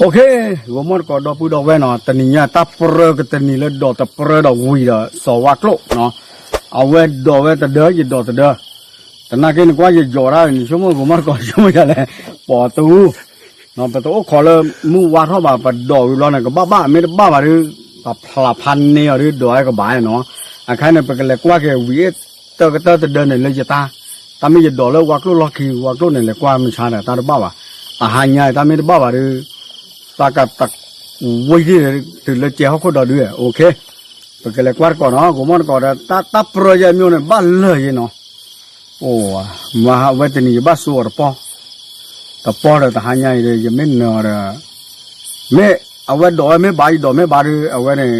OK, ဂီၤမီၢ်တကိးဒီပုၢ်ဒီဝဲၢ်နီၤ, တနံၤညါတၢ်ပြၢကတနံၤလၢဒိးတပြၢဒီးဝံၤဒီးစီၤဝါကျိၣ်နီၤ, အဝဲဒိးဝဲတဒၢ ယဒိးတဒၢ, တနာ်က့န့ၣ်ကွၢ်ယယီၤတၢ်န့ၣ် ဆိကမိၣ်ဂီၤမီၢ်တကိးဆိကမိၣ်ယၤလဲၣ်, ပိာ်သူ ပတအိၣ်ခိးလၢမုၢ်ဝါထီၣ်ဘၣ် ပဒိးဝံၤဘျီန့ၣ် ကဘၣ်ဘၣ် မ့ၢ်တဘၣ်ဘၣ်ဒီး ပဖျးဖးန့ၢ်အီၤဒီးဒိးဝဲကဘၣ်နီၤ, အခါန့ၣ် ပကလဲၤကွၢ်က့ၤဝံၤအ့ၣ် တၢ်ကတၢၢ်တဒၢန့ၣ်လၢယတၢ်, တၢ်မ့ၢ်ယဒိးလၢဝါကျိၣ်လီၢ်ခံ ဝါကျိၣ်န့ၣ် လဲၤကွၢ်မုၢ်ဆါဒီးတၢ်တဘၣ်ဘၣ်, တဟါညါတၢ်မ့ၢ်တဘၣ်ဘၣ်ဒီး တၢ်ကတဝံၤဒ်တုၤလၢကဲဟီၣ်ခိၣ်ဒီဒု OK, ပကလဲၤကွၢ်တကိးနီၤ ဂီၤမီၢ်တကိးဒီး တၢ်ပြၢယဲအမျိုးန့ၣ် ဘၣ်လၢာ်ယဲနီၤ, အိ, မၤဝဲတနံၤယဘၣ်စိအီၤတပီၢ်, တပီၢ်ဒီးတဟါညါအံၤဒီး ယမ့ၢ်နၢၤအီၤဒီး, မ့ၢ်အဝဲဒိးဝဲမ့ၢ်ဘၣ် ယဒိးမ့ၢ်ဘၣ်ဒီး အဝဲန့ၣ်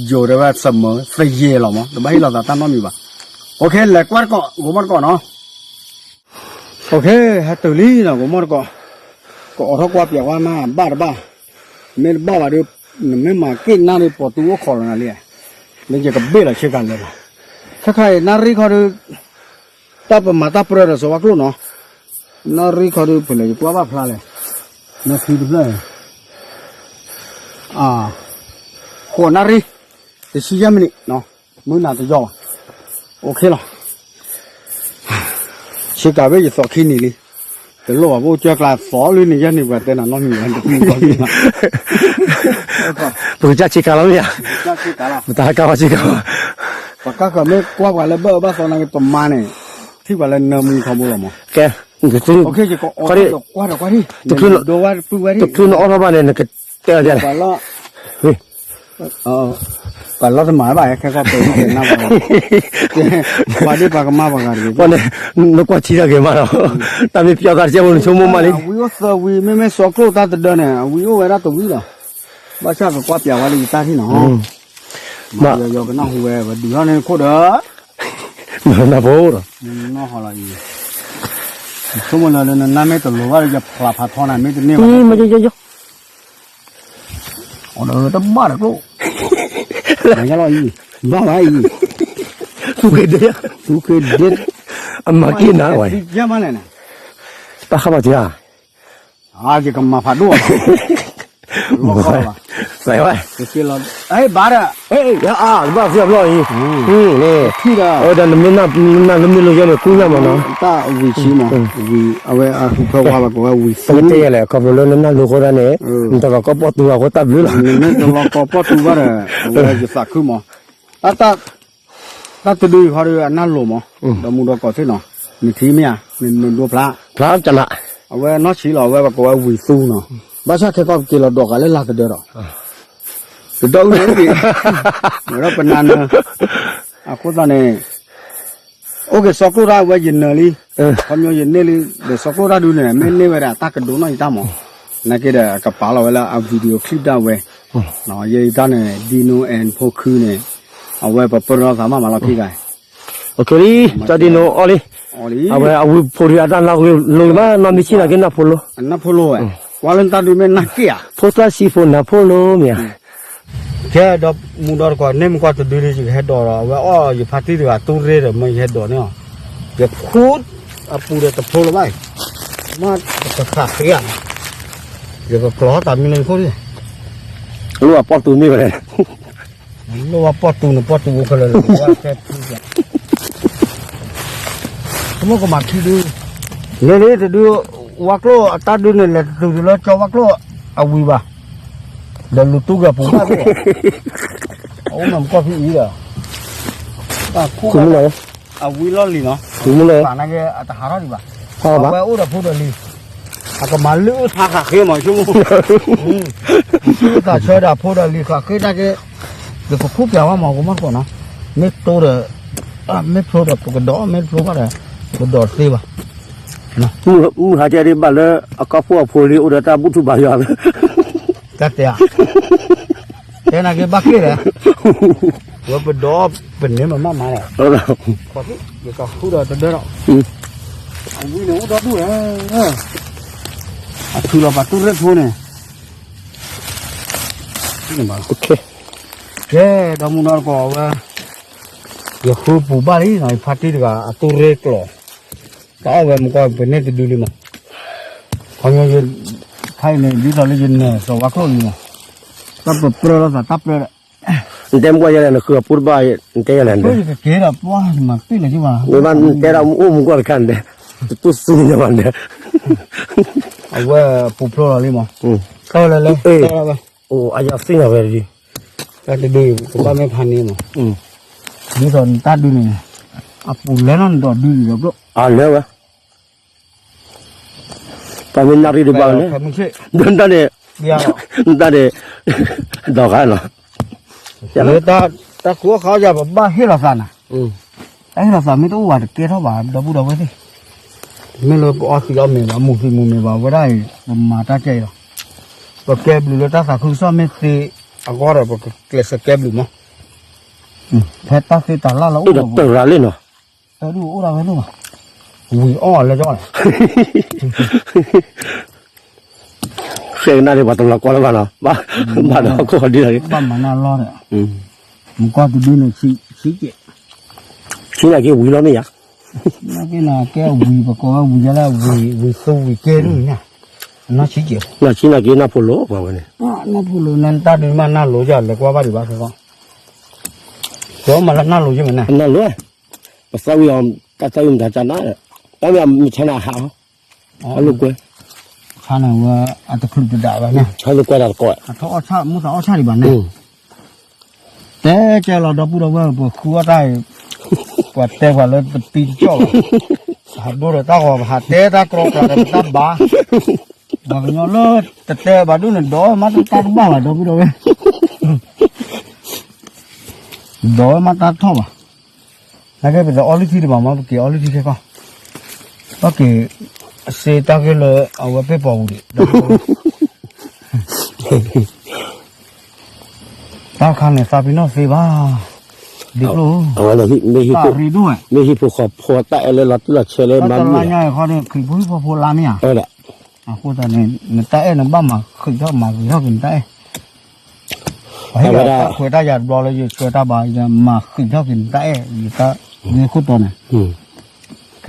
ယိၤတဲဝဲသမၢသယဲၢ်လီၤမး တဘၣ်ဟ့ၣ်လီၤသးတၢ်နီတမံၤဘၣ်, OK လဲၤကွၢ်တကိး ဂီၤမီၢ်တကိးနီၤ, OK ဟဲတုၤလံနီၤ ဂီၤမီၢ်တကိး, ကအိးထီၣ်ကွၢ်ပၠးဝဲမး ဘၣ်တဘၣ်, မ့ၢ်တဘၣ်ဘၣ်ဒီး, နမ့ၢ်မၤက့ၣ်နၢ်ဒီးပိာ်သူအိၣ်ခိးလီၤနၤလံ, လၢယကဘ့ၣ်လီၤဆ့ကၤလဲၤလီၤ, ခဲခါအံၤ နၣ်ရံၣ်ခီဒီး တၢ်ပမၤတၢ်ပြၢဒီးစီၤဝါကျိၣ်နီၤ, နၣ်ရံၣ်ခီဒီး ဖဲလဲၣ်ယကွၢ်ဘၣ်ဖျါလဲၣ်, နၢ်ထံတဖျၢၣ်, ဃိးနၣ်ရံၣ်, တဆံယဲၢ်မံးနံး, မုၢ်နၤတယီၢ်ဘၣ်, OK လီၤ, ဆ့ကၤဘ့ၣ်ယသီးခံနံၤလံ, တလိၣ်ဘၣ်ပအိၣ်ကၢကျါသီလံန့ၣ် ယဲန့ၣ်ပှၤတဲနၤနီတမံၤဘၣ် တမံၤဘၣ်, ပကစၢ်ဆ့ကၤလီၤမ့ၢ်ဧါ, ပတၢ်ကါဝဲဆ့ကၤလီၤ, ပကါဃၢၤမ့ၢ်ကွၢ်ပှၤလၢဘၣ်အၢဘၣ်သီနာ်က့ ပမါန့ၣ်, ထံၣ်ပှၤလၢနၢမူထီဘိလီၤမး, ကဲ, ကွၢ်ဒီးကွၢ်ဒီး, တချုးနအီၣ်ထီၣ်ဘၣ်န့ၣ် နကတဲအီၤဒ်လဲၣ် ပှၤလီၤတမၤဘၣ် ခဲကီၢ်ပှၤဒ်ပှၤကမၣ်ပှၤဂၤတဂ့ၤ, ပှၤန့ၣ်, နကွၢ်ထံတၢ်ဂ့ၤမးဒီး, တၢ်မ့ၢ်ပျီသးတကဲဖိနဆိကမိၣ်မးလံ, အဝံအိၣ်သၢဝံ မ့မ့ၢ်စီၤကျိၣ်တၢ်တဒၢန့ၣ် အဝံအိၣ်ဝဲဒၣ်တဝံလီၤ, ဘၣ်ဆၣ်ကကွၢ်ပၠးဝဲလၢယတၢ်ထံၣ်နီၤ, မ့ၢ်ယီၤကနၢ်ဟူဝဲ ပဒုးထီၣ်န့ၣ်ခိၣ်ဒီး နၢ်ဖိဒီး, ဆိကမိၣ်လၢနနၢ်မ့ၢ်တလိၤဘၣ်ဒီး ယဖျးဖးထီနၤ မ့ၢ်တန့ၢ်ဘၣ်, မ့ၢ်ယီၤယီၤယီၤ အီၤဒီးတဘၣ်ဒီးကျိၣ်, မ့ၢ်ယီၤလီၤအံၤ, ဘၣ်ဘၣ်အံၤ, သူက့ၤဒဲ, သူက့ၤဒဲ, အမၤက့ၤနၤဝဲ, ယမၤလဲၣ်န့ၣ်, တၢ်ဃၣ်ဘၣ်တံၢ်ဧါ, ယကမၤဖးဒိၣ်, လီၤဃီလီၤဘၣ်, ဘၣ်ဒီး, ဘၣ်ဖျီအံၤ, န့ၣ်, ဒီးနမ့ၢ်နၢ်လၢမ့ၢ်လိယဲန့ၣ် ကူညၣ်မးနီၤ, တၢ်ဝံၤဆံမး, ဝံၤအဝဲအဟူးဖၢဝါဘၣ်ကဝဲဝံၤသီ, ပကတဲယၤလဲၣ် ခီဖျိလၢနနၢ်လိၤဃိဒၣ်န့ၣ်, နတလီၤကီၢ်ပီၣ်တူအဃိတၢ်ဘျုးလီၤ, နမ့ၢ်တလီၤကီၢ်ပီၣ်တူဘၣ်ဒီး, အဝဲယသးခုမး, တၢ် တၢ်တဒုအံၤဃီဒီးအနၢ်လိၤမး, ဒီးမူဒီးကိးသ့ၣ်နီၤ, နထံၣ်မ့ၢ်ဧါ, နဒိဖျါ, ဖျါကနး, အဝဲနီၢ်ဆံးလီၤ အဝဲပကိးဝဲဝံၤသူနီၤ, ဘၣ်ဆၣ်ခဲကီၢ်ပက့ၤလီၤဒိးဃာ်လၢလာ်တဒၢဒီး, ကဒီးအုၣ်န့ၣ်, ဝဲဒၣ်ပနၢ်နၢၤ, အဃိသတးန့ၣ်, အိၣ်က့ၤစီၤကျိၣ်တၢ်ဝဲယနၢၤလံ, ခီပညီယန့ၢ်လံ, ဒီးစီၤကျိၣ်တၢ်ဒုန့ၣ် မ့ၢ်န့ၢ်ဝဲဒၣ်တၢ်ကဒိးနီၣ်ယတၢ်မး, နာ်က့ဒီးကပာ်လီၤဝဲလၢအ video clip ဒၣ်ဝဲ, ယတၢ်န့ၣ် Dino and ဖိခုန့ၣ်, အဝဲပပၢၢ်ထီၣ်သးမးမးလီၤခံဂၤ, လံ, တၢ်ဒ်နိအီၣ်လံ, အဝဲအဝံဖိဒုးအတၢ်နၢ်လိၤမး နီၢ်မံဆံၣ်နာ်က့နၢ်ဖိလိၤ, နၢ်ဖိလိၤဝဲ, ကွၢ်လၢနတၢ်ဒုးမ့ၢ်နၢ်က့ဧါ, ဖိသၣ်ဆံးဖိနၢ်ဖိလိၤမ့ၢ်ဧါ ကဲဒီးမူဒီတကိး န့ၢ်မူကွၢ်တဒုဒု ယကဟဲဒိးဒီး အဝဲအီၣ်ယဖါတံၢ်တဂၤတူၢ်ရ့ၣ်ဒီး မ့ၢ်ယဟဲဒိးန့ၢ်အီၤ, ယခူအပူၤဒီးတဖိလၢၤဘၣ်အံၤ, မ့ၢ်တကဃၣ်ဃ့ဧါ, ယကကျီၤတၢ်မံလၢယခိၣ်န့ၣ်, လိၣ်အပီၣ်တူမ့ၢ်ဝဲ, လိၣ်ဝဲပီၣ်တူန့ၣ် ပီၣ်တူအိၣ်ခဲလၢာ်လၢ ကမ့ၢ်ကမၤခံဒု, န့ၣ်လံတဒု, ဝါကျိၣ်အတၢ်ဒုန့ၣ် လဲၤတတုၤလၢကၠီဝါကျိၣ်အဝံၤဘၣ်, ဒီးလူၤတူၢ်က့ၤပူၤဘၣ်, အအိၣ်မ့ၢ်မကီၢ်ဖံအံၤဒီး, အဝံလီၢ်လံၤနီၤ, ပာ်နာ်က့အတဟးထီၣ်ဒံးဘၣ်, အဝဲအိၣ်ဒီးဖိဒီးလံၤ, အကမၤလုၢ်အုၣ်ဖးဃာ်ဃ့မးဆိ, လုၢ်အုၣ်သးဆၢဒီးဖိဒီးလံၤဃာ်ဃ့နာ်က့, ယကခူၣ်ပၠးဝဲမး ကမီၢ်တကိးနီၤ, မ့ၢ်တိဒီး, မ့ၢ်ဖျိဒီးပကဒီး မ့ၢ်တဖျိဘၣ်ဒီး, ပဒိးတသ့ဘၣ် မုၢ်ဟါကဲဒ်ဘၣ်လၢအကီၢ်ဖိအဖိလံ အိၣ်ဒီးတၢ်ဘူၣ်ထူဘါယွၤလၢ, တၢ်တဲဧါ, တဲနာ်က့ဘၣ်က့ၢ်ဒီး, ဝဲပဒီးပန့ၢ်မမၢ်မးဒီး, ယကဃုဒီးတဒၢဒီး, အဝံန့ၣ်အိၣ်ဒီဒူၣ်ဝဲ, အထုးလီၤပာ်တူၢ်ရ့ၣ်ဖိန့ၣ်, ကဲဒီးမူဒီတကိးဝဲ, ယဃုပူၤဘၣ်လံနီၤ ယဖါတံၢ်တဂၤအတူၢ်ရ့ၣ်ကျိာ်, တၢ်အီၣ်ဝဲမကီၢ်ပန့ၢ်တဒုလံမး, ခီပညီယ, ခါအံၤန့ၣ် ဒ်သိးလၢယနဲၣ်စီၤဝါကျိၣ်လံမး, တၢ်ပပြၢလိာ်သးတၢ်ပြၢဒီး, နတဲမ့ၢ်ကွၢ်ယဲလဲၣ် နဃုအပူတဘၣ်, နတဲယဲလဲၣ်, ယကက့ၤဒီးပှၢ်မၤပ့ၢ်လၢၤက့ၤဘၣ်, မ့ၢ်ဘၣ်နတဲဒၣ်အိၣ်မူကွၢ်တခါနတဲ, တတူၢ်စူၢ်န့ၣ်ဘၣ်နတဲ, အဝဲပူဖျိလီၤလံမး, တၢ်ဝဲလဲၤလဲၤ, အိၣ်အယၤသ့ၣ်ညါဝဲတဒု, တၢ်တဒု, ကဘၣ်မ့ၢ်ဖးန့ၢ်မး, ဒ်သိးနတၢ်ဒုန့ၣ်, အပူၤလဲၤနီၢ်နဒီးဒုဒီးဘျိ, အလဲၤဝဲ ပှၤမ့ၢ်နၣ်ရံၣ်ဒံးဘၣ်ဝဲန့ၣ်, ဒ်နတၢ်န့ၣ်, နတၢ်န့ၣ်, ဒီးဂၤလီၤ, လၢတၢ်ဃုအီၣ်ဃုအီယၤ ပဘၣ်ဟ့ၣ်လီၤသးနၤ, တၢ်ဟ့ၣ်လီၤသးမ့ၢ်တအိၣ်ဘၣ်တကဲထီၣ်ဘၣ် ဒီပုၢ်ဒီဝဲၢ်သ့ၣ်, မ့ၢ်လၢပအီသံးအီမ့ၤဘၣ် မူၤသံးမူၤမ့ၤဘၣ် ဝဲဒၣ်အံၤ ပမၤတၢ်ကဲအံၤလီၤ, ပကဲဘျုးလၢတၢ်သးခုကစီၣ်မ့ၢ်သ့အဂီၢ်ဒီး ပကကျဲးစၢးကဲဘျုးမး, ဖဲတၢ်သ့တၢ်လၢ်လီၤအိၣ်ဒီးပှၤ တၢ်ဒုးအိၣ်ဒၣ်ဝဲန့ၣ်ဘၣ်, ဝံၤအီၣ်လၢကီၢ်လီၤ, ဃဲကနၣ်ဒ်ပှၤတလီၤကွၢ်လၢၤဘၣ်နီၤ, ဘၣ်ဒီးဟီၣ်ခိၣ်ဃီဒ်လီၤ, ဘၣ်မၤနၢ်လီၤဒီး, မူကီၢ်တဒုန့ၣ်, ဆံးက့ၣ်, ဆံးနာ်က့ဝံၤလီၤမ့ၢ်ယၤ, နာ်က့နၤကဲဝံၤ ပကိးဝဲဝံၤယဲလၢဝံၤ ဝံၤသူဝံၤကဲဒ်န့ၣ်, နီၢ်ဆံးက့ၣ်, နီၢ်ဆံးနာ်က့နၢ်ဖိလိၤပှၤဝဲန့ၣ်, နၢ်ဖိလိၤန့ၣ် တၢ်ဒုးမးနၢ်လိၤယၤ လဲၤကွၢ်ဘၣ်ဒံးဘၣ်သ့ၣ်, ကမၤလၢနၢ်လိၤယမ့ၢ်န့ၣ်, နၢ်လိၤ, ပသးဝံၤအီၤ တၢ်သးဝံၤမတၤကနၣ်, တၢ်မ့ၢ်မဆါန့ၣ်အဟးအီၤ, အလိာ်ကွဲ, ဆါန့ၣ်ဝဲအတချုးတဒးဘၣ်န့ၣ်, အလိာ်ကွဲတၢ်တကိး, အထီၣ်အီၣ်ဆၣ် မူသးအီၣ်ဆၣ်ဒံးဘၣ်န့ၣ်, တဲကဲလီၤ ဒီပုၢ်ဒီဝဲၢ် ပဃုအီၣ်တၢ်အံၤ, ပှၤတဲပှၤလၢပပံတကၠီၣ်လီၤ, ဟးဒိဒီးတၢ်ဂီၤ ပဟးတဲတၢ်ကြီကြီဒီးပတၢ်ဘါ, ပှၤကညီလၢတတဲဘၣ်ဒိၣ်န့ၣ် ဒီးမးတၢ်တဘၣ်ဘၣ် ဒီပုၢ်ဒီဝဲၢ်, ဒီးဝဲမးတၢ်ထီၣ်ဘၣ်, နာ်က့ပတအီလုၢ်ထံတဘၣ်မး ပက့ၤအီလုၢ်ထံခဲကီၢ်, ပက့ၤစ့တၢ်ဂ့ၢ်လၢအဝဲပ့ၢ်ပီၤပူၤဒံး တၢ်ခါန့ၣ် သးပ့ၤနီၣ်သ့ဘၣ်, ဒ်ကျိၣ်, အဝဲန့ၣ် တၢ်ရ့ဒိၣ်ဝဲ, မ့ၢ်ဟံၣ်ဖိဃီဖိတၢ်အဲၣ်လၢလီၤတံၢ်လီၤဆဲးလၢမၤမုာ်, တၢ်တလါညါအံၤခီန့ၣ် ခရံာ်ဖိဟံၣ်ဖိဃီဖိလါမ့ၢ်ဧါ, အဃိသတးန့ၣ် နတၢ်အဲၣ်နဘၣ်မၤဃံးထီၣ်မၤဂ့ၤထီၣ်က့ၤနတၢ်အဲၣ်, ပှၤဟ့ၣ်ဒီးတၢ်ခွဲးတၢ်ယာ်တဘျီလၢယဆှၢတၢ်ဘၣ် ယမၤဃံးထီၣ်က့ၤနတၢ်အဲၣ်, ယတၢ်ဂ့ၢ်ခိၣ်တီန့ၣ်, က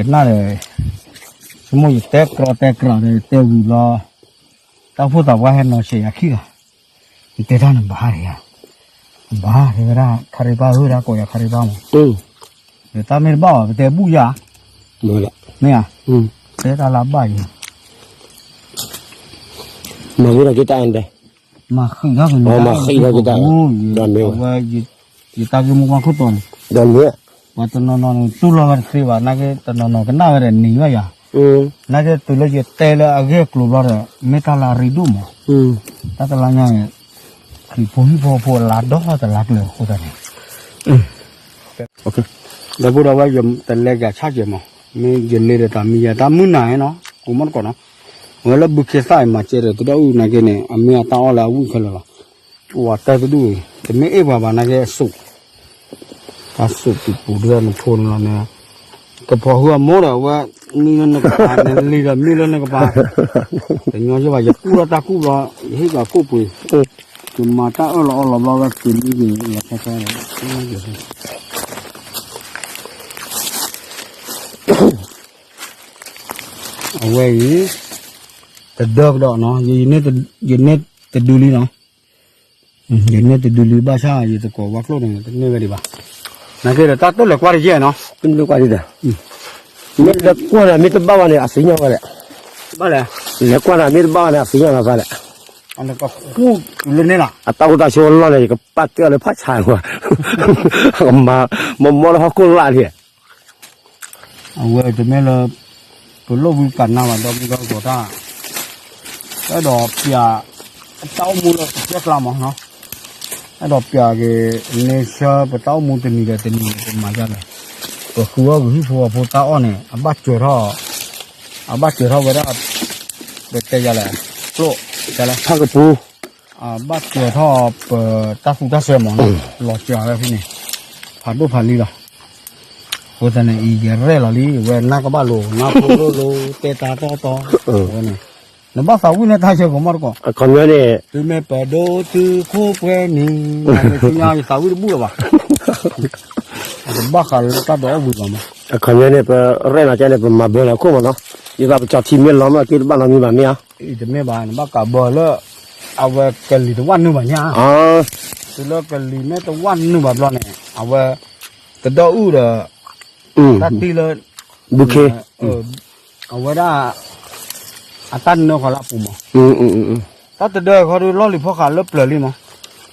နၣ်ဒီး, ဆိကမိၣ်ယတဲကြီတဲကြီဒီးတဲဝံၤဘျီ, တၢ်အိၣ်ဖှိၣ်သးပှၢ်ဟဲနီၤဆဲးယၤခံဂၤ, ယတဲတၢ်န့ၣ်ဘၣ်ယၤ, ဘၣ်တဲဝဲဒၣ် ခါရ့ပၢ်ဧၢ ဒၣ်ကိးယၤခါရ့ပၢ်မး, ဒီးတၢ်မ့ၢ်တဘၣ်ဘၣ် ပတဲဘူၣ်ယၤ, မ့ၢ်ဧါ, တဲတၢ်လၢဘၣ်ယၤ, မၤဝံၤဒီးက့ၤတၢ်အဲၣ်, မၤဃံးထီၣ်က့ၤနတၢ်အဲၣ်, အဝဲ, ယတၢ်ဂ့ၢ်မိၢ်ပှၢ်ခိၣ်တီန့ၣ်, ဒီးမ့ၢ်, ပှၤတနီၤနီၤန့ၣ် တူၢ်လိာ်ဝဲတသ့ဘၣ် နာ်က့ တနီၤနီၤကနၣ်ဝဲဒီးန့ၢ်ဘၣ်ယၤ, နာ်က့တုၤလၢယတဲလၢအဂ့ၢ်အကျိၤဘျီဒီး မ့ၢ်တၢ်လၢအရ့ဒိၣ်မး, တၢ်တလါညါန့ၣ်, ခရံာ်ဖိဟံၣ်ဖိဃီဖိအလါဒီတလါကျၢၤအဃိသတးန့ၣ် ဒီပုၢ်ဒီဝဲၢ် ယတလဲၤကဆၣ်ကဲမး, မ့ၢ်ယလ့ဒီးတၢ်မံယၤတၢ်မုၢ်နၤနီၤ ကိးမီၢ်တကိးနီၤ, အဝဲလၢဘုခ့သၣ်အံၤမၤစဲဒီးတဒိၣ်အုၣ်နာ်က့န့ၣ် အမ့ၢ်အတၢ်အီၣ်လၢအဝံၣ်ခဲလၢာ်လီၤ, အိၣ်အတၢ်တဒူၣ်အံၤ တမ့ၢ်အ့ၣ်ပှၤဘၣ်နာ်က့အစိာ် တၢ်စိာ်ပူၤပူၤဒ်နဖိန့ၣ်လီၤန့ၣ်, ကဖီၣ်ဃုအမိၢ်ဒီးအဝဲ မံလၢနကပၤ နလံၤဒီးမံလၢနကပၤ, တညီယဲၢ်ဘၣ် ယကူၣ်ထီၣ်တၢ်ကူၣ်ဘျီ ယဟ့ၣ်ကၤကိၣ်ပှ့ၤ, ယမၤတၢ်အၢၣ်လီၤအီလီၤဘျီဝဲက့ၤလံက့ၤလီၤခဲခဲ အဝဲအံၤ တဒၢကဒီးနီၤ ယန့ၢ်တဒုလံနီၤ, ယန့ၢ်တဒုလံဘၣ်ဆၣ် ယတကိးဝါကျိၣ်န့ၣ် တန့ၢ်ဝဲဒံးဘၣ်, နာ်က့ဒီးတၢ်တိၢ်လဲၤကွၢ်တယဲၢ်နီၤ, မ့ၢ်လဲၤကွၢ်ဒံးဒီး, မ့ၢ်လဲၤကွၢ်နၤမ့ၢ်တဘၣ်ဘၣ်န့ၣ် အသ့ၣ်ညါဝဲလဲၣ်, လဲၤကွၢ်နၤမ့ၢ်တဘၣ်ဘၣ်န့ၣ် အသ့ၣ်ညါနၤသးလဲၣ်, အတၢ်အိၣ်တၢ်ဆိးလီၢ်န့ၣ် ယကပာ်တ့ၢ်အီၤလၢဖးဆါကွၢ်, မၤမီၢ်လၢဟီၣ်ခိၣ်လာ်လံ အဝဲတမ့ၢ်လၢ ပလိၣ်ဘုကနၣ်ဘၣ်ဒီပုၢ်ဒီဝဲၢ်တၢ်, အဲၣ်ဒိးပျး တၢ်အိၣ်မူလၢပကဲကျါမးနီၤ, အဲၣ်ဒိးပျးက့ၤ န့ဆၢ ပတၢ်အိၣ်မူတနံၤဒီးတနံၤန့ၣ် ပမၤဒ်လဲၣ်, ပဃုအီၣ်က့ၤဟံၣ်ဖိဃီဖိတၢ်အီၣ်န့ၣ် အဘၣ်စၢၤထီၣ်, အဘၣ်စၢၤထီၣ်ဝဲဒၣ်, ပတဲယၤလဲၣ်, ကျိၣ်, ဖးကပူၤ အဘၣ်စၢၤထီၣ်ပတၢ်သူတၢ်စွဲမးနီၤ, လီၤစှၤဝဲဖဲန့ၣ်, ဖးဒိၣ်ဖးလံလီၤ, အဃိသတးန့ၣ် အံၤယရဲၣ်လီၤလံ ဝဲနၢ်ကဘၣ်လိာ် နၢ်ဖိလိၣ်လိာ် တဲတၢ်တီတီ, ဝဲန့ၣ်, နဘၣ်သးဝံၣ်န့ၢ်တၢ်ဆၢကမီၢ်တကိး, အခီပညီန့ၣ်, တုၤမ့ၢ်ပဒိၣ်တုၤခိၣ်ပှဲၤနံၤ, ယသးဝံၣ်တဘူၣ်လၢၤဘၣ်, အတဘၣ်ဃးလၢတၢ်ဒီးအီၣ်ဘှံးဘၣ်မး, အခီပညီန့ၣ် ပရဲၣ်လီၤကဲန့ၣ် ပမၤဘၢလီၤခိၣ်မးနီၤ ဒ်သိးပကၠီထံမ့ၢ်လီၤမး က့တဘၣ်နီတမံၤဘၣ်မ့ၢ်ဧါ. အံၤတမ့ၢ်ဘၣ် နဘၣ်ကးဘၢလၢ အဝဲကလံၤတဝၣ်နုာ်ဘၣ်ညါ. တုၤလၢကလံၤမ့ၢ်တဝၣ်နုာ်ဘၣ်ဘျီန့ၣ် အဝဲ တဒီအုၣ်ဒီး တၢ်တံၢ်လၢ ဘုခ့ အဝဲဒၣ် အတၢ်နၢဃီၤလၢအပူၤမး. တၢ်တဒၢဃီဒုးလီၢ်လံၤဖီဃးလၢပျၢၤလံမး.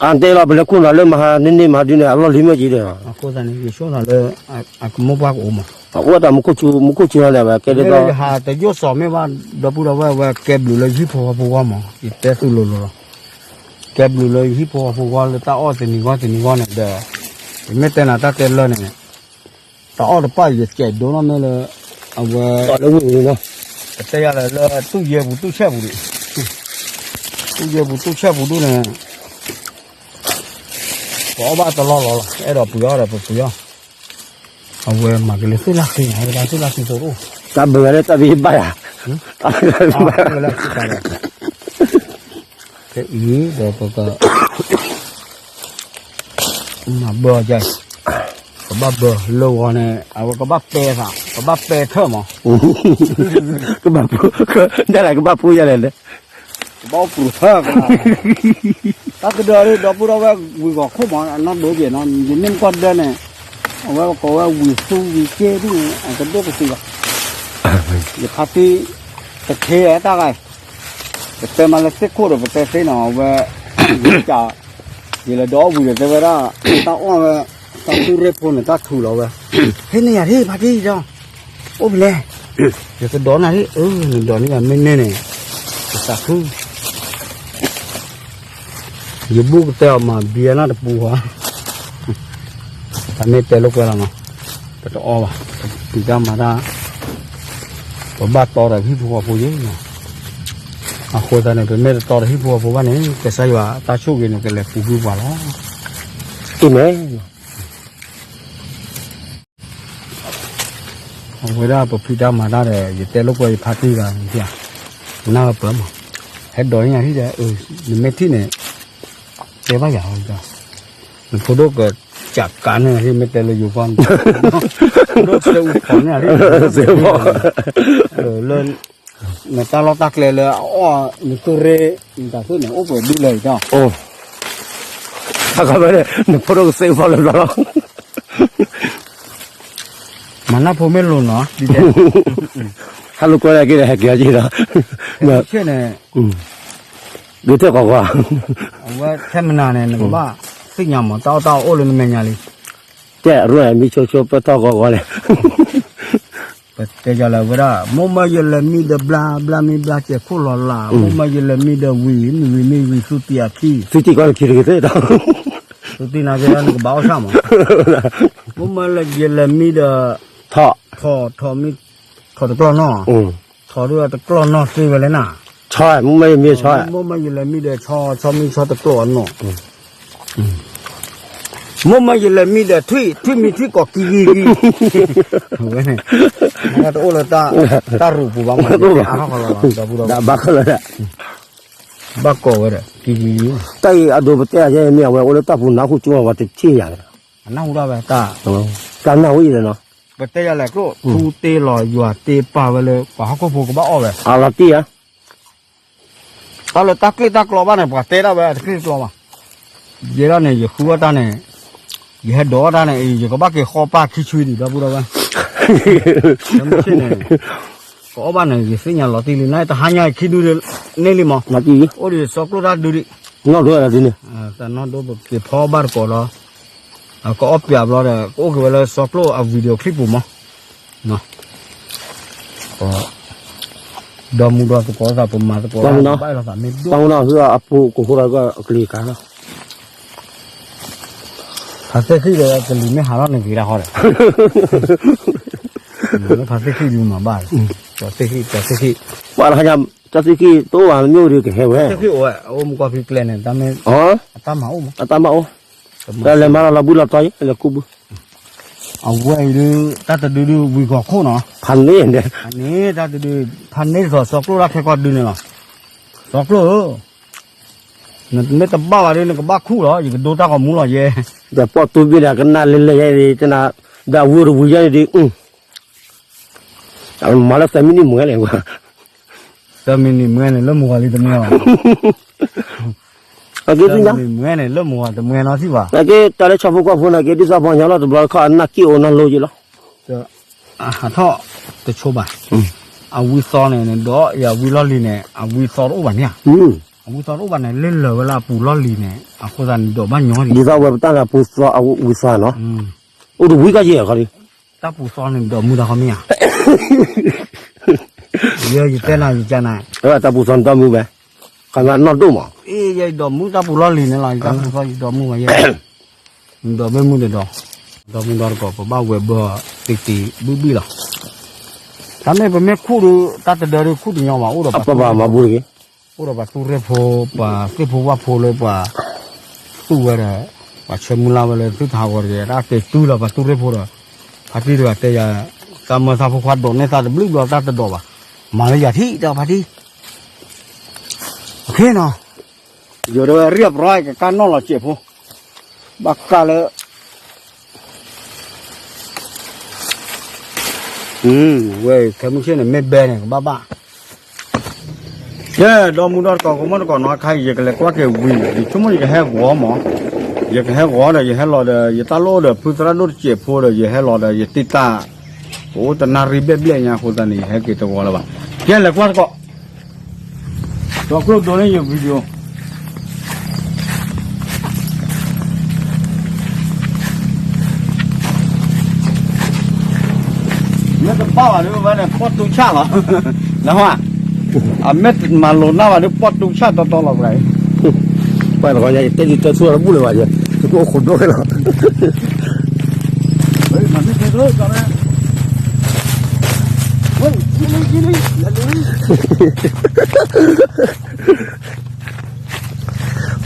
အတဲလီၤ ပလဲၤခိၣ်နၤလၢမဟါန့ၢ်န့ၢ်မဟါဒုန့ၣ် အလီၢ်လံၤမ့ၢ်က့ၤဒီး အဃိသတးန့ၣ် ယဆိကမိၣ်လၢ အကမိၢ်ပှၢ်ကအိၣ်မး. အအိၣ်တၢ်မူခိၣ်ဆူ မူခိၣ်ဆူဟီန့ၣ် အဝဲကဲဒ်သိး ယဟးတယိၣ်စီၤမ့ၢ်ဘၣ် ဒီပုၢ်ဒီဝဲၢ် အဝဲကဲဘျုးလၢယဟံၣ်ဖိဃီဖိဂီၢ်မး ယတဲသူလိၤလိၤလီၤ. ကဲဘျုးလၢယဟံၣ်ဖိဃီဖိဂီၢ်လၢတၢ်အီၣ်တနံၤဂီၢ်တနံၤဂီၢ်န့ၣ်ဒီး ယမ့ၢ်တဲနၤတၢ်တဲလၢန့ၣ် တၢ်အီၣ်တပၣ်ယကဲးဒိၣ်နီၢ်မ့ၢ်လၢ အဝဲ လၢဝံၤဝံၤလီၤ ပတဲယၤလၢ လၢတူၢ်ယဲပူၤတူၢ်ဆဲးပူၤဒံး တူၢ်ယဲပူၤတူၢ်ဆဲးပူၤဒုန့ၣ် ပအီၣ်ဘၣ်တလီၢ်လီၤလီၤ အဲၣ်ဒိးပှ့ၤအီၣ်ဒီးပပှ့ၤအီၣ် အဝဲမၤက့ၤလၢသ့ၣ်လၢ်သ့ၣ်ညါ ဝဲဒၣ်သ့ၣ်လၢ်သ့ၣ်သိတအိၣ် တၢ်ဘၢယၤလၢတၢ်ဘံၣ်ဘၣ်ယၤ တၢ်ဘံၣ်ဘၣ်ယၤ ဖဲအံၤဒီးပက မၤဘၢအီၤကၢ်အံၤ ကဘၣ်ဘၢလၢဂီၤန့ၣ် အဝဲကဘၣ်ပဲသး ကဘၣ်ပဲထၢၣ်မး ကဘၣ်ဖိ ဒ်လဲၣ်ကဘၣ်ဖိယၤလဲၣ်န့ၣ် ကဘၣ်အိၣ်ပူၤထၢၣ်ကလါ တၢ်ကဒၢဒီပုၢ်ဒီဝဲၢ်ဝံၤဂီၤခိၣ်မး အနီၢ်ဒိဘ့ၣ်နီၤ ယမ့ၢ်မကီၢ်ဒၢန့ၣ် အဝဲကိးဝဲဝံၤသူဝံၤက့ဒ်န့ၣ် အကဒိၣ်ကသံလီၤ ယဖါတံၢ် တထ့တၢ်ဂၤ ပတဲမးလၢသ့ၣ်ခိၣ်ဒီးပတဲသ့နီၤ အဝဲ ယက ယလဲၤဒီးအီၣ်ဝံၤဒီးတဲဝဲဒၣ် တၢ်အီၣ်ဝဲ တၢ်သူၣ်ရ့ၣ်ဖိန့ၣ် တၢ်ထူးလီၤဝဲ ဟ့ၣ်န့ၢ်ယၤဒ်ဖါတံၢ်ဒီး အိၣ်ဖဲလဲၣ် ယကဒိးနၤဒ် အၢ နဒိးန့ၢ်ယၤမ့ၢ်န့ၢ်န့ၣ် ယသးခု ယဘူၣ်ကတဲအီၤမး ဘံအနၢ်တပူၤဧါ တၢ်မ့ၢ်တဲလိာ်ကွဲလီၤနီၤ ပတအီၣ်ဘၣ် ပဖံးတၢ်မၤတၢ် ပဘၣ်တီဒီးဟံၣ်ဖိဃီဖိယဲၢ်နီၤ အဃိသတးန့ၣ် ပမ့ၢ်တတီဒီးဟံၣ်ဖိဃီဖိဘၣ်န့ၣ် ကစၢ်ယွၤအတၢ်ဆိၣ်ဂ့ၤန့ၣ် ကလဲၤပူၤကွံာ်ပှၤလီၤ အၢမ့ၢ် အဝဲဒၣ်ပဖံးတၢ်မၤတၢ်ဒီး ယတဲလိာ်ကွဲယဖါတံၢ်ဂၤန့ၣ် နၢ်ပၢၢ်မး ဟဲဒိးန့ၢ်ယၤထံၣ်ဒီး နမ့ၢ်ထံၣ်န့ၣ် တဲဘၣ်ယၤ နဖိဒိၣ်ကစးကးန့ၢ်ယၤထံၣ် မ့ၢ်တဲလၢယိၤကီၢ်န့ၣ် ဖိဒိၣ်စဲအူဖီၣ်န့ၢ်ယၤထံၣ် လၢ နတၢ်လီၢ်တၢ်ကျဲလၢအအီၣ်နသုးရ့ၣ် နတၢ်သုးန့ၣ် အိၣ်ပှဲၤဒ်လဲၣ်အံၤ အခါဝဲ နဖိဒိၣ်ကစဲအူဖီၣ်လၢဘျီလီၤ မၤနၢ်ဖိမ့ၢ်လိာ်နီၤ ဒ်တဲ ဟးလိာ်ကွဲလၢက့ၤဒီး ဟဲက့ၤအီၤက့ၤဒီး ဆ့ၣ်န့ၣ် ဒုးထၢၣ်ကီကီ အဝဲထဲမနၤန့ၣ် နကဘၣ်သ့ၣ်ညါမး တၢ်အီၣ်တၢ်အီအိၣ်လၢနမဲာ်ညါလံ တဲအရူၢ်မ့ၢ်ဆိဆိပၢၢ်ထီၣ်ကီကီလဲၣ် ပတဲယၤလၢဝဲဒၣ် မိၢ်မၢယလဲၤမံဒီးဘျါ ဘျါမံဘျါစဲးခိၣ်လီၤလး မိၢ်မၢယလဲၤမံဒီးဝံၤ မံဝံၤမံဝံၤ သူတံၢ်အခံ သူတံၢ်ကီတခံတဂ့ၤသ့ၣ်ဒီး သူတံၢ်နာ်က့ၤနကဘၣ်အီၣ်ဆၣ်မး မိၢ်မၢယလဲၤမံဒီး ထီၣ် ထီၣ် ထီၣ်မံ ထီၣ်တကျီၢ်နီၢ် ထီၣ်ဒုးတကျီၢ်နီၢ်သ့ဝဲလဲၣ်နၤ ဆီ မိၢ်မၢယမံဆီ မိၢ်မၢယလဲၤမံဒီးဆီ ဆီမံဆီတကျီၢ်အနီၢ် မိၢ်မၢယလဲၤမံဒီးထွံၣ် ထွံၣ်မံထွံၣ်ကီၢ်ကံကံကံ ဝဲန့ၣ် တၢ်ရူးပူၤဘၣ်မး အါထီၣ်ကီးလီၤလီၤ ဒီပုၢ်ဒီဝဲၢ် ဘၣ်ကိးဝဲဒီး ကံကံကံ တၢ်အံၤအဒိပတဲယဲမ့ၢ်အဝဲအိၣ်လၢတၢ်ပူၤနၢ်ဟူကၠိဝဲတထံၣ်ယၤ အနၢ်ဟူဒၣ်ဝဲတၢ် တၢ်နၢ်ဟူအံၤလီၤနီၤ ပတဲယၤလဲၣ်ကျိၣ် ထူတ့လီၤယွၤတ့ပာ်ဝဲလၢ ပှၤဟီၣ်ခိၣ်ဖိကဘၣ်အီၣ်ဝဲ အလီၤတံၢ်ဧါ တၢ်လၢတၢ်ကျ့ၣ်တၢ်ကျီဘၣ်န့ၣ် ပှၤတဲဒၣ်ဝဲအတကျ့ၣ်တကျီဘၣ်. ယဲဒၣ်န့ၣ် ယဃုအီၣ်တၢ်န့ၣ် ယဟဲဒိးအီၣ်တၢ်န့ၣ် ယကဘၣ်က့ၤဃီပၢ်ခံဆွံဒံး ဒီပုၢ်ဒီဝဲၢ် မ့ၢ်ဆ့ၣ်န့ၣ် ကအီၣ်ဘၣ်န့ၣ် ယသ့ၣ်ညါလီၤတံၢ်လံ နတဟါညါခံဒုန့ၣ်လံမး အိၣ်ဒံးစီကျိၣ်တၢ်ဒုဒံး နီၢ်ဒိၣ်ဒ်န့ၣ် တၢ်နီၢ်ဒိၣ်ပက့ၤဖီအီၣ်ဘၣ်တကိးဒီး ကအီၣ်ပၠးဘျီဒီး ကအိၣ်က့ၤဝဲလၢစီကျိၣ်အ video clip ပူၤမး ဒီမူဒီသကိးသး ပမၤသကိးဘၣ်လီၤသးမ့ၢ်ဒိၣ် ပှၤမူဒီအဖိကိးဖိဒီးအကလံၤကါလီၤ ဖါသ့ၣ်ဃံၣ်ဒီးကလံၤမ့ၢ်ဟးထီၣ်န့ၣ်ဂ့ၤဒၣ်ဃီဒီး ဖါသ့ၣ်ဃံၣ်ဒုမၤဘၣ်လီၤ ပှၤသ့ၣ်ဃံၣ် ပှၤသ့ၣ်ဃံၣ် ပှၤလၢဟါညါ တၢ်သ့ၣ်ဃံၣ်တအိၣ်ဘၣ် မ့ၢ်အိၣ်ဒီးကဟဲဝဲ သ့ၣ်ဃံၣ်အိၣ်ဝဲ အိၣ်မူကီၢ်ဖံးကျဲန့ၣ် တၢ်မ့ၢ် အတၢ်မၤအိၣ်မး အတၢ်မၤအိၣ် တၢ်လဲၤမၤလီၤလီၤဘှံးလီၤတီၤ လဲၤကူဘှံး အဝဲအံၤဒုး တၢ်တဒုဒုး ဝံၤဂီၤခိၣ်နီၤ ဖးန့ၢ်န့ၣ် ဖးန့ၢ်တထီၣ် စီကျိၣ်တၢ်ခဲကီၢ်ဒုန့ၣ်လီၤ စီကျိၣ်ဧၢ နမ့ၢ်တဘၣ်ဘၣ်ဒီး နကဘၣ်ခူၣ်လီၤ ယကဒိတၢ်ဂီၤမူလီၤယဲ ဒီးပီၣ်တူဘ့ၣ်ဒီး ကနၣ်လဲၤလဲၤယဲအံၤ တနၤ ဒီးအဝံတဝံၤယဲအံၤဒုး မၤလၢသၢမံးနံးမွဲန့ၣ်, သၢမံးနံးမွဲန့ၣ် လၢမုၢ်ဂီၤလံတမွဲဘၣ်, သၢမံးနံးမွဲန့ၣ် လၢမုၢ်ဂီၤတမွဲနီတထံၣ်ဘၣ်, ကဲတၢ်လၢဆီဖိကီၢ်ဖိန့ၣ် ကဲဒ်သိးပှၤကညီလီၤ တဘျီတခီၣ်အနၢ်က့ၣ်အိၣ်နၢ်လိက့လီၤ, ဟးထီၣ်တဆိဘၣ်, အဝံသီန့ၣ် နဒိးယၤဝံလီၢ်လံၤန့ၣ် အဝံသီတအိၣ်ဘၣ်န့ၣ်ဧါ, အဝံသီတအိၣ်ဘၣ်န့ၣ် လၢလၢာ်ဝဲလၢအပူၤလီၢ်လံၤန့ၣ် အဃိသတးန့ၣ် ဒိးဘၣ်ညီဒ်, ဒ်သိးဝဲပတၢ်န့ၣ် အပူၤသီအဝံသီနီၤ, အိၣ်တဝံကီၢ်ယဲၢ်ခီဒ်, တၢ်ပူၤသီန့ၣ် ဒိးမုၢ်တၢ်ခီမ့ၢ်ဧါ, ယဲယတဲနၤယကနၤ, တၢ်ပူၤသီန့ၣ်ဒိးမုၢ်ဝဲ, ခီမ့ၢ်နီၢ်ဒိၣ်မး, အ့ ယဲယဒိးမုၢ်တၢ်ပူၤလီၢ်လံၤန့ၣ်လီၤ ယတၢ်ပူၤသီယဒိးမုၢ်ဝဲယဲ ဒိးမ့ၢ်မုၢ်တဒီး, ဒီမုၢ်ဒီတကိး ပဘၣ်ဝဲၤဘၢအီၤတံၢ်တံၢ်ဘုၣ်ဘုၣ်လီၤ, တၢ်မ့ၢ်ပမ့ၢ်ခူၣ်ဒီး တၢ်တဒၢဒီးခူၣ်တညီဘၣ် အိၣ်ဒီးပှၤ, အိၣ်ဒီးပှၤသူရ့ၣ်ဖိ ပှၤသ့ၣ်ဖိဝၣ်ဖိလၢပှၤ သူၣ်ဝဲဒီး ပှၤဆၢမုၢ်လၢ်ဝဲလၢသုတဟးဂီၤတဂ့ၤ တၢ်က့ၤတုၤလီၤပှၤသူရ့ၣ်ဖိဒီး ဖါတံၢ်တဂၤတဲယၤ တၢ်မၢသၣ်ဖိခွါဒိးန့ၢ်သၣ်တဘျုးဘျီတၢ်တဒိးဘၣ်, မၤလၢယၤထံၣ်တၢ်ဖါတံၢ် အခဲနီၤ ယိၤဒၣ်ဝဲ เรียบร้อย ကကါနီၣ်လီၤစဲးဖိ, ဘၣ်ကါလၢ ဝဲခဲမုၢ်ဆ့ၣ်န့ၣ် မ့ၢ်ဘဲန့ၣ် ကဘၣ်ဘၣ်, ယဲ ဒီမုၢ်ဒီတကိး ကမီၢ်တကိးနီၤ အခါအံၤ ယကလဲၤကွၢ်က့ၤဝံၤ ယဆိကမိၣ်ယကဟဲဂီၤမး, ယကဟဲဂီၤဒီး ယဟဲလီၤဒီး ယတၢ်လိၣ်ဒီး ဖုသရၣ်ဒိၣ်တစဲးဖိဒီး ယဟဲလီၤဒီး ယတ့တၢ် ကအိၣ်တနၣ်ရံၣ်ဘျဲၣ်ဘျဲၣ်ညါအဃိသတးန့ၣ် ယဟဲက့ၤတဂီၤလၢၤဘၣ်, ယဲ လဲၤကွၢ်တကိး ဒီးကျိၣ်ဒိးန့ၢ်ယ video မ့ၢ်တဘၣ်ဘၣ်ဒ်ဝဲန့ၣ် ပီၣ်တူဆၣ်လီၤ, နဟါ, အမ့ၢ်မၤလိာ်နၢ်ဘၣ်ဒ် ပီၣ်တူဆၣ်တီတီလီၤပှၤအံၤ, ပှၤတဂီၤညါ ယတဲဒ်တဲဆူအတဘူၣ်လၢၤဘၣ်, ယကအိၣ်ခိးဒိၣ်ခဲလီၤ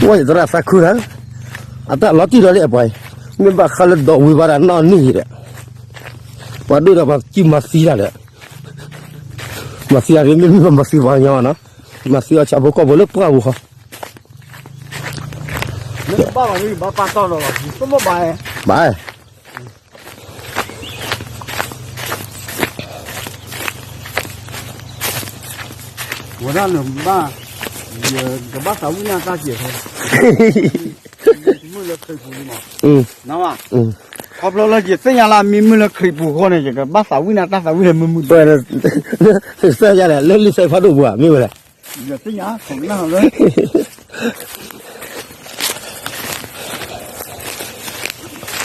ဝဲယသရၣ်သးခုလၢ, အတၢ်လီၤတံၢ်လီၤလံအပှၤအံၤ, မ့ၢ်ဘၣ်ဃးလၢဒိးဝံၤဘၣ်ဒီးနီၢ်နံၣ်ယံၤဒီး, ပှၤဒိၣ်ဒီးပှၤကံၢ်မၤသံတၢ်ဒီး, မၤသံတၢ်ဒ်မ့မ့ၢ်မၤသံပှၤကညီဘၣ်နီၤ, မၤသံအီၤဆၣ်ဖိကီၢ်ဖိလၢပှၢ်ပူၤဃီ, ဘၣ် ဝဲဒၣ်နဘၣ်, ယကဘၣ်သးဝံၣ်နၢ်တၢ်စဲးဖိ, မုၢ်လၢခရံာ်ပူၤလံမး, ခီဖျိလၢယသ့ၣ်ညါလၢအမံမုၢ်လၢခရံာ်ပူၤအဃိန့ၣ် ယကဘၣ်သးဝံၣ်နၢ်တၢ်သးဝံၣ်လၢမုၢ်မုၢ်, သ့ၣ်ညါလဲၣ် လၢလံာ်စီၤပၤဒိၣ်ပူၤဧါ မ့ၢ်ဝဲလဲၣ်, ယသ့ၣ်ညါ လၢ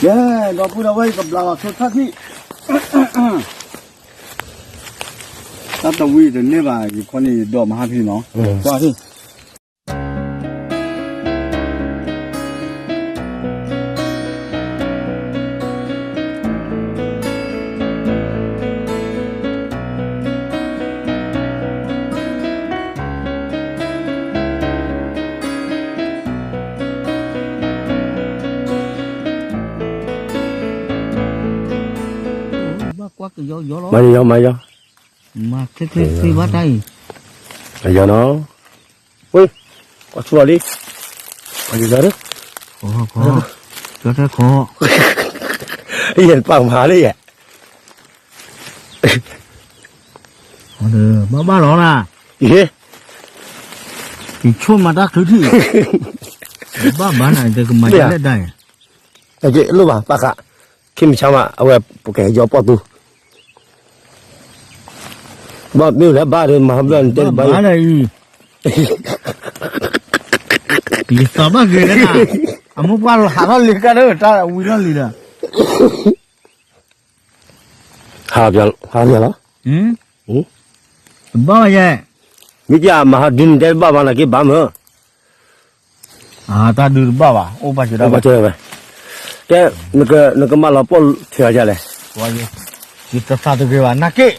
ယဲ ဒီပုၢ်ဒီဝဲၢ် ယကဘျးလီၤဆိထၣ်ထံၣ်, တၢ်တဝံၤတန့ၢ်ဘၣ် ယခီန့ၣ် ယဒိးမဟါဖံနီၤ, ကွၢ်ထံၣ် ဘၣ်ကွၢ်ကယီယီလီၤ, မၤယီ မၤယီ, မၤချ့ချ့ချ့ဘၣ်တၢ်အံၤ, မၤယီနီၤ, ဝ့ၢ်, ကွၢ်ဆူၣ်လီၤလံ, မၤယီဒီး, ခီ, ခီ, ကၠီတဲခီ, ယဲၢ်ပာ်မၤလံယဲၢ် ဘၣ်ဘၣ်လီၤနၤ, ယဲၢ်, ယဆိၣ်မၤတၢ်ချုးထံၣ်, ဘၣ်ဘၣ်နၤ ယကမၤယလဲၣ်ဒၣ်ယဲၢ်, လိၣ်ဘၣ်ပၣ်ဃး, ခံမဆါမး အဝဲပကဟဲယီပီၣ်သူ, ဘၣ်မ့ၢ်လဲၣ်ဘၣ်ဒီး မၤဘျီၣ်နတဲတဘၣ်, ယသးဘၣ်ဂ့ၤလၢနၤ, အမိၢ်ပှၢ်လီၤဟးထီၣ်လံကါဒီး တၢ်ဝံၤလီၢ်လံၤဒီး ဟး, ဟးလီၤ, တဘၣ်ယဲၢ်, မ့ၢ်ကမၤဟးဒုးနတဲတဘၣ်ဘၣ် နက့ဘၣ်မၢ်, တၢ်ဒုးတဘၣ်ဘၣ် အိၣ်ဘၣ်စၢၤဝဲ, တဲ, နကမၤလီၤပီၣ်ထဲအီၤဒ်လဲၣ်, ယတသးတဂ့ၤဘၣ် နၢ်က့ၣ်,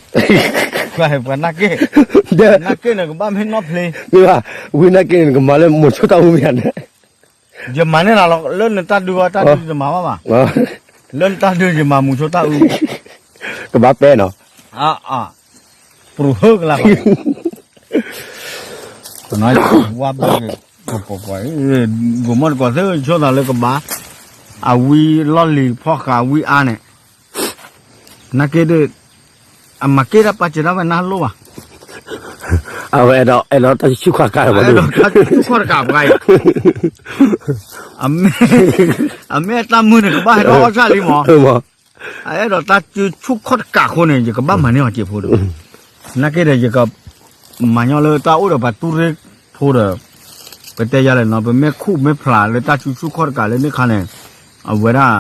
ပှၤနၢ်က့ၣ်, နၢ်က့ၣ်နကဘၣ်မ့ၢ်နီၢ်ဖျ့, မ့ၢ်ဘၣ်, ဝံနၢ်က့ၣ်န့ၣ် နကမၤလၢမိၤဆိတၢ်အူမ့ၢ်ဧါန့ၣ် ယမၤန့ၢ်နၤလီၤ လၢနတၢ်ဒုးဝဲ တၢ်ဒုးယမၤဘၣ်ဘၣ်, လၢနတၢ်ဒုးယမၤမူဆိတၢ်အု, ကဘၣ်ပဲနီၤ, ပရူၤဟၢကလါ, ဝါဘၣ်, ဂိၤမီၢ်တကိးသ့ၣ်ဆိသးလၢကဘၣ်, အဝံလီၢ်လံၤဖီၣ်ဃာ်ဝံအါန့ၣ်, နၢ်က့ၣ်ဒၣ်, အမၤက့ၤတၢ်ပာ်စၢၤတၢ်ဝဲနၢ်လိၣ်ဘၣ်, အဝဲအဲၣ်ဒိး အဲၣ်ဒိးတၢ်ဆူၣ်ခီၣ်တကးဘၣ်, အဲၣ်ဒိးတၢ်ဆူၣ်ခီၣ်တကးပှၤအံၤ, အမ့ၢ်အတၢ်မုာ်န့ၣ် ကဘၣ်ဟဲထီၣ်အီၣ်ဆၣ်လံမး, အအဲၣ်ဒိးတၢ်ဆူၣ်ခီၣ်တကးအဃိန့ၣ် ယကဘၣ်မၤန့ၢ်အီၤစ့ၢ်ဖိဒီး, နာ်က့ဒီး ယကမၤညီလၢတၢ်အိၣ်ဒီးပှၤတူၢ်ရ့ၣ်ဖိဒီး, ပတဲယၤလဲၣ်နီၤ ပမ့ၢ်ခူၣ်မ့ၢ်ဖျးလၢတၢ်ဆူၣ်ဆူၣ်ခီၣ်တကးလၢန့ၣ်ခါန့ၣ်, အဝဲဒၣ်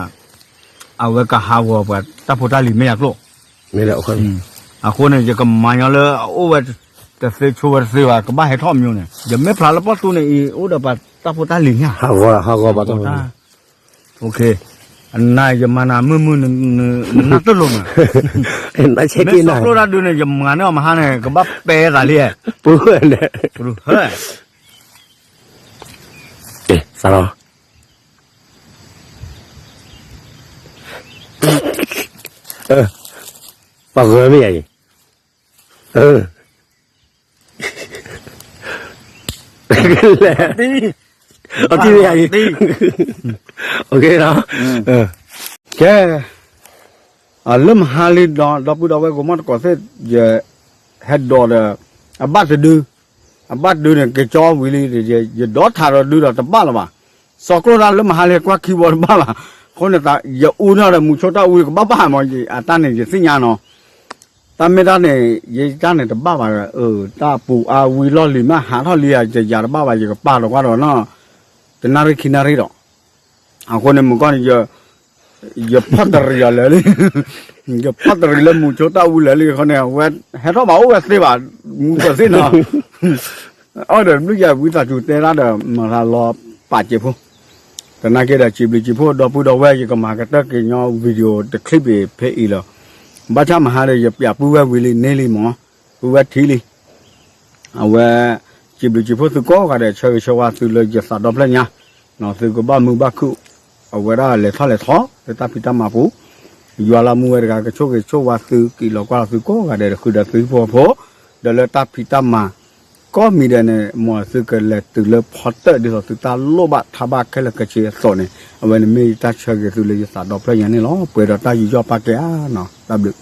အဝဲကဟးဂီၤပှၤတၢ်ဖိတၢ်လံၤမ့ၢ်ယၤကျိၣ်, အဃိန့ၣ် ယကမၤညီလၢအအိၣ်ဝဲတသ့ဆိဝဲတသ့ဘၣ် ကဘၣ်ဟဲထီၣ်မးန့ၣ် ယမ့ၢ်ဖျးလၢပီၣ်သူန့ၣ်အံၤ အိၣ်ဒီးပှၤတၢ်ဖိတၢ်လံၤညါ, ဟးဂီၤ ဟးဂီၤဘၣ်တၢ်, အနၤယမၤနၤမုာ်မုာ်, နနၢ်တလိာ်မး, မ့ၢ်စီၤကျိၣ်တၢ်ဒုးန့ၣ် ယမၤန့ၢ်အီၤမဟါန့ၣ် ကဘၣ်ပဲသးလံ, ပူၤန့ၣ်, သးလီၤ ပှၤဂၢၤမ့ၢ်ယၤအံၤ, လဲၣ်, အတံၢ်မ့ၢ်ယၤအံၤ, ကဲ, လၢမဟါလံဒီး ဒီပုၢ်ဒီဝဲၢ်ကိးမီၢ်တကိးသ့ၣ်, ယဟဲဒိးဒီး အဘၣ်တဒု, အဘၣ်တဒုန့ၣ် ကကၠီဝံၤလံ, ယဒိးထးဒီးဒုဒီးတဘၣ်လၢၤဘၣ်, စီၤကျိၣ်တၢ်လၢမဟါလံကွၢ်ခံဘီတဘၣ်ဘၣ်, အဃိန့ၣ် ယအူန့ၢ်ဒီးမုဆိတၢ်အူကဘၣ်ဘၣ်မး, အတၢ်န့ၣ်ယသ့ၣ်ညါနီၤ တၢ်မ့ၢ်တၢ်န့ၣ် ယတၢ်န့ၣ်တဘၣ်ဘၣ်, တၢ်ပူၤအါဝံၤလီၢ်လံၤမးဟးထီၣ်လံဧါ ယယၤတဘၣ်ဘၣ် ယကပာ်လီၤကွၢ်ဒီးနီၤ, တနၣ်ရံၣ်ခံနၣ်ရံၣ်ဒီး, အဃိန့ၣ် မုၢ်ကီၢ်န့ၣ် ယဖီၣ်တရံးအီၤလၢာ်လံ, ယဖီၣ်တရံးလၢမုဆိတၢ်အူလၢာ်လံအဃိန့ၣ် အဝဲဟဲထီၣ်ဘၣ်အိၣ်ဝဲသ့ဘၣ်, မူကီၢ်သ့ၣ်နီၤ အီၣ်ဒီးဘျုးယၤဝံသးစူၤတဲဒၣ်ဒီး မၤလၤလီၤပာ်စ့ၢ်ဖိ, သနာ်က့ဒီး စံးဘျုးစံးဖှိၣ် ဒီပုၢ်ဒီဝဲၢ် ယကမၤကတၢၢ်က့ၤညီ video တ clip အံၤဖဲအံၤလီၤ, ဘၣ်ဆၣ်မဟါဒီး ယပျးပုၢ်ဝဲၢ်ဝံၤလံန့ၢ်လံမး, ပုၢ်ဝဲၢ်ထံလံ အဝဲ စံးဘျုးစံးဖှိၣ်သုကိးဂၤဒဲး ဆၢဂ့ၤဆၢဝါသုလၢယသးဒီဖျၢၣ်ညါ, သုကဘၣ်မုာ်ဘၣ်ခုၣ်, အဝဲဒၣ်လဲၤထီၣ်လဲၤထီ လၢတၢ်ဖံးတၢ်မၤပူၤ, ယွၤလၢမူဝဲတဂၤ ကဆိၣ်ဂ့ၤဆိၣ်ဝါသု က့ၤလီၤကွၢ်လီၤသုကိးဂၤဒဲး ဃုာ်ဒီးသုဟံၣ်ဖိဃီဖိ, ဒီးလၢတၢ်ဖံးတၢ်မၤ ကိးမံၤဒဲးန့ၣ် မ်သုကလဲၤတုၤလၢဖီတၢၣ်ဒ်သိးသုတၢ်လိၣ်ဘၣ်ထးဘၣ်ခဲလၢာ်ခဲဆ့အသိးန့ၣ် အဝဲန့ၣ်မ့ၢ်ယတၢ်ဆၢဂ့ၤသုလၢယသးဒီဖျၢၣ်ညါန့ၣ်လီၤ. ပှဲၤဒီးတၢ်ယူးယီၣ်ပာ်ကဲဧါနီၤ, တၢ်ဘျုး